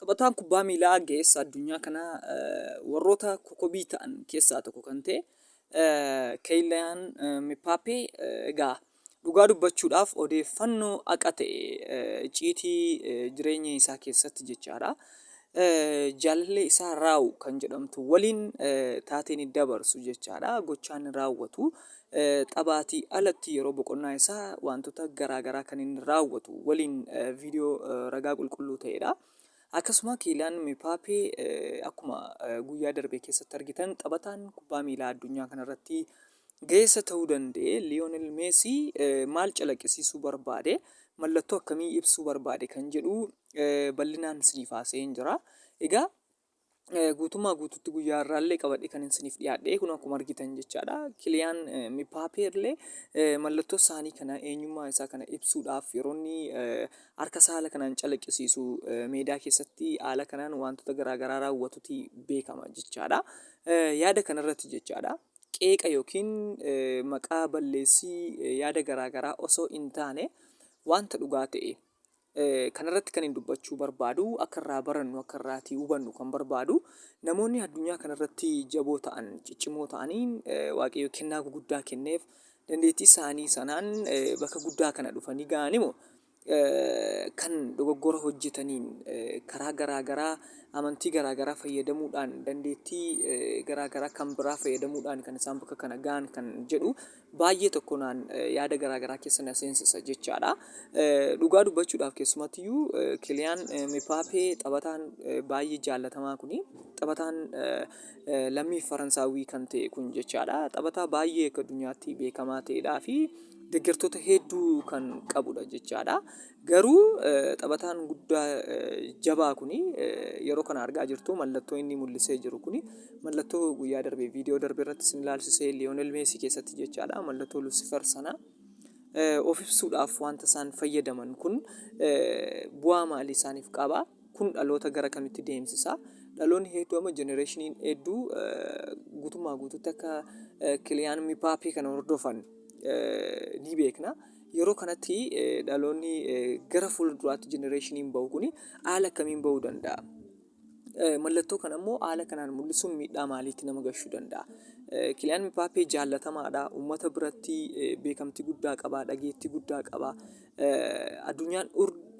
Taphataan kubbaa miilaa ga'eessa addunyaa kanaa warroota kokobii ta'an keessaa tokko kan ta'e Keeyliyaan Mipaappee egaa dhugaa dubbachuudhaaf odeeffannoo haqa ta'e icciitii jireenya isaa keessatti jechaadha. Jaalallee isaa Raawu kan jedhamtu waliin taateen dabarsu jechaadha. Gochaan raawwatu taphaatii alatti yeroo boqonnaa isaa wantoota garaa garaa kan inni raawwatu waliin viidiyoo ragaa qulqulluu ta'edha. Akkasuma Kiiliyaan Mipaappee akkuma guyyaa darbe keessatti argitan taphataan kubbaa miilaa addunyaa kanarratti ga'eessa ta'uu danda'e Liyoonel Meesii maal calaqqisiisuu barbaade, mallattoo akkamii ibsuu barbaade kan jedhu bal'inaan isiniif haasa'een jira. Egaa guutummaa guututti guyyaa irraallee qabadhe kan isiniif dhiyaadhe kun akkuma argitan jechaadha. Kiliyaan Mippaapee illee mallattoo isaanii kana eenyummaa isaa kana ibsuudhaaf yeroo inni harka isaa haala kanaan calaqqisiisu meedaa keessatti haala kanaan wantoota garaagaraa raawwatuti beekama jechaadha. Yaada kanarratti jechaadha. Qeeqa yookiin maqaa balleessii yaada garaagaraa osoo hin taane wanta dhugaa ta'e kanarratti kan hin dubbachuu barbaadu, akka irraa barannu, akka irraatii hubannu kan barbaadu, namoonni addunyaa kanarratti jaboo ta'an, ciccimoo ta'anii Waaqayyo kennaa guguddaa kenneef dandeettii isaanii sanaan bakka guddaa kana dhufanii ga'an immoo kan dogoggora hojjetaniin karaa garaa garaa amantii garaa garaa fayyadamuudhaan, dandeettii garaa garaa kan biraa fayyadamuudhaan kan isaan bakka kana ga'an kan jedhu baay'ee tokko naan yaada garaa garaa keessa na seensisa jechaadha. Dhugaa dubbachuudhaaf keessumattiyyuu Kiliyaan Mippaapee taphataan baay'ee jaallatamaa kuni, taphataan lammii Faransaawii kan ta'e kun jechaadha. Taphataa baay'ee akka addunyaatti beekamaa ta'edhaa fi deeggartoota hedduu kan qabudha jechaadha. Garuu taphataan guddaa jabaa kuni yeroo kana argaa jirtu mallattoo inni mul'isee jiru kuni mallattoo guyyaa darbe viidiyoo darbe irratti isin ilaalsisee Liyoonel Meesii keessatti jechaadha. Mallattoo Lusifer sana of ibsuudhaaf wanta isaan fayyadaman kun bu'aa maalii isaaniif qaba? Kun dhaloota gara kamitti deemsisa? Dhaloonni hedduu amma jenereeshiniin hedduu guutummaa guutuutti akka Kiliyaan Mipaappee kana hordofan ni beekna. Yeroo kanatti dhaloonni gara fuulduraatti jenereeshiniin bahu kun haala akkamiin bahuu danda'a? Mallattoo kana immoo haala kanaan mul'isuun miidhaa maaliitti nama gashuu danda'a? Kiliyaan Mipaappee jaallatamaadha. Uummata biratti beekamtii guddaa qaba. Dhageettii guddaa qaba. Addunyaan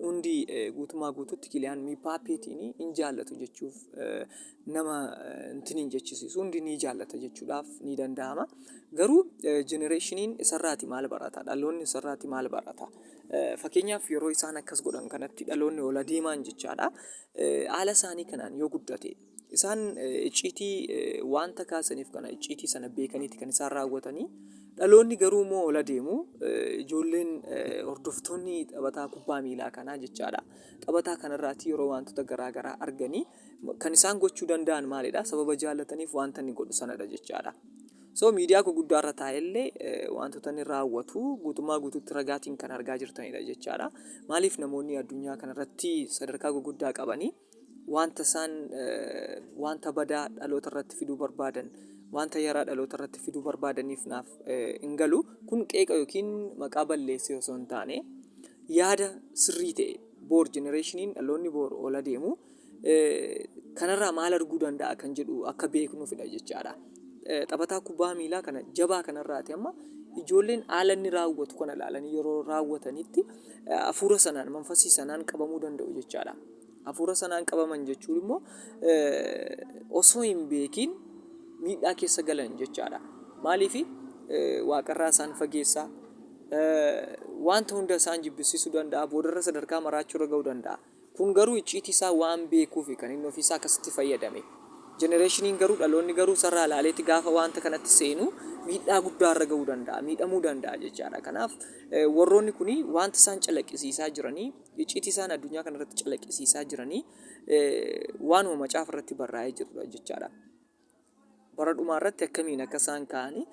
hundi guutummaa guutuutti Kiliyaan Mipaappeetiin hin jaallatu jechuuf nama intin hin jechisiisu. Hundi ni jaallata jechuudhaaf ni danda'ama. Garuu jenereeshiniin isarraati maal barata? Dhaloonni isarraati maal barata? Fakkeenyaaf yeroo isaan akkas godhan kanatti dhaloonni ol adeemaan jechaadha. Haala isaanii kanaan yoo guddate isaan icciitii wanta kaasaniif kana icciitii sana beekaniiti kan isaan raawwatanii. Dhaloonni garuu immoo ol adeemu, ijoolleen hordoftoonni taphataa kubbaa miilaa kanaa jechaadha. Taphataa kanarraati yeroo wantoota garaa garaa arganii kan isaan gochuu danda'an maalidha? Sababa jaallataniif wanta inni godhu sanadha jechaadha. So miidiyaa guguddaa irra taa'ellee wantoota inni raawwatu guutummaa guutuutti ragaatiin kan argaa jirtanidha jechaadha. Maaliif namoonni addunyaa kanarratti sadarkaa guguddaa qabanii wanta isaan wanta badaa dhaloota irratti fiduu barbaadan, wanta yaraa dhaloota irratti fiduu barbaadaniif naaf hin galu. Kun qeeqa yookiin maqaa balleessee osoo hin taane yaada sirrii ta'e boor jenereeshiniin dhaloonni boor ol adeemu kanarraa maal arguu danda'a kan jedhu akka beeknuufidha jechaadha. Taphataa kubbaa miilaa kana jabaa kanarraati amma ijoolleen haala inni raawwatu kana ilaalanii yeroo raawwatanitti hafuura sanaan, manfasii sanaan qabamuu danda'u jechaadha. Hafuura sanaan qabaman jechuun immoo osoo hin beekiin miidhaa keessa galan jechaadha. Maaliif waaqarraa isaan fageessaa, wanta hunda isaan jibbisiisuu danda'a, boodarra sadarkaa maraachuu irra ga'uu danda'a. Kun garuu icciitii isaa waan beekuufi kan inni ofiisaa akkasitti fayyadame. Jenereeshiniin garuu, dhaloonni garuu isarraa ilaaleeti gaafa wanta kanatti seenu miidhaa guddaa irra ga'uu danda'a, miidhamuu danda'a jechaadha. Kanaaf warroonni kun wanta isaan calaqqisiisaa jiranii, icciitii isaan addunyaa kanarratti calaqqisiisaa jiranii waanuma macaafa irratti barraa'ee jirudha jechaadha. Bara dhumaa irratti akkamiin akka isaan ka'anii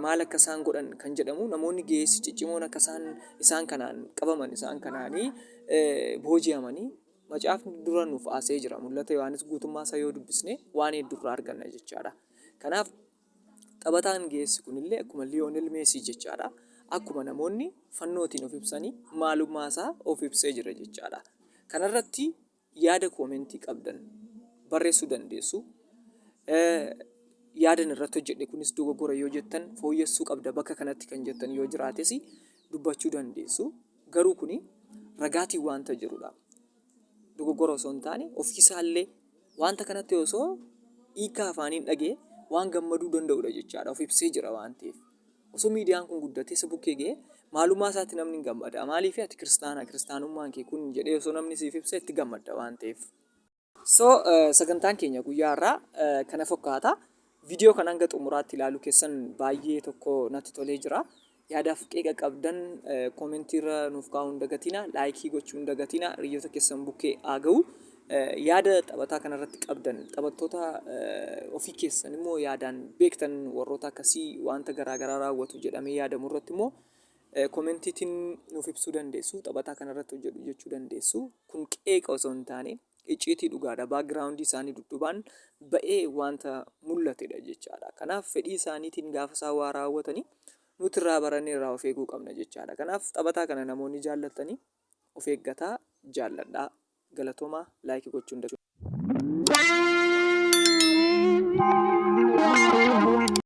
maal akka isaan godhan kan jedhamu, namoonni ga'eessi ciccimoon akka isaan isaan kanaan qabaman, isaan kanaanii booji'amanii macaafni dura nuuf haasa'ee jira. Mul'ata Yohaannis guutummaa isaa yoo dubbisne waan hedduu irraa arganna jechaadha. Kanaaf taphataan ga'eessi kunillee akkuma Liyoonel Meesii jechaadha. Akkuma namoonni fannootiin of ibsanii maalummaa isaa of ibsee jira jechaadha. Kanarratti Yaada koomentii qabdan barreessuu dandeessu. Yaadan irratti hojjedhe kunis dogoggora yoo jettan fooyyessuu qabda bakka kanatti kan jettan yoo jiraates dubbachuu dandeessu. Garuu kuni ragaatiin wanta jirudha. Dogoggora osoo hin taane ofiisaallee wanta kanatti osoo hiika afaaniin dhagee waan gammaduu danda'udha jechaadha. Of ibsee jira waan ta'eef. Osoo miidiyaan kun guddatee isa bukkee ga'ee maalummaa isaatti namni hin gammada. Maaliif ati kiristaana kiristaanummaan kee kun jedhee osoo namni siif ibse itti gammadda waan ta'eef. So sagantaan keenya guyyaa har'aa kana fakkaata. Viidiyoo kana hanga xumuraatti ilaaluu keessan baay'ee tokko natti tolee jira. Yaadaaf qeeqa qabdan koomentii irra nuuf kaa'uu hin dagatina. Laayikii gochuu hin dagatina. Hiriyoota keessan bukkee haa ga'u. Yaada taphataa kanarratti qabdan taphattoota ofii keessan immoo yaadaan beektan warroota akkasii wanta garaa garaa raawwatu jedhamee yaadamu irratti immoo koomentiitiin nuuf ibsuu dandeessu. Taphataa kanarratti hojjedhu jechuu dandeessu. Kun qeeqa osoo hin taane icciitii dhugaadha. Background isaanii dudduubaan ba'ee wanta mul'atedha jechaadha. Kanaaf fedhii isaaniitiin gaafa isaan waa raawwatanii nuti irraa barannee irraa of eeguu qabna jechaadha. Kanaaf taphataa kana namoonni jaallattanii of eeggataa jaalladhaa. Galatoomaa like gochuu hin dagatinaa.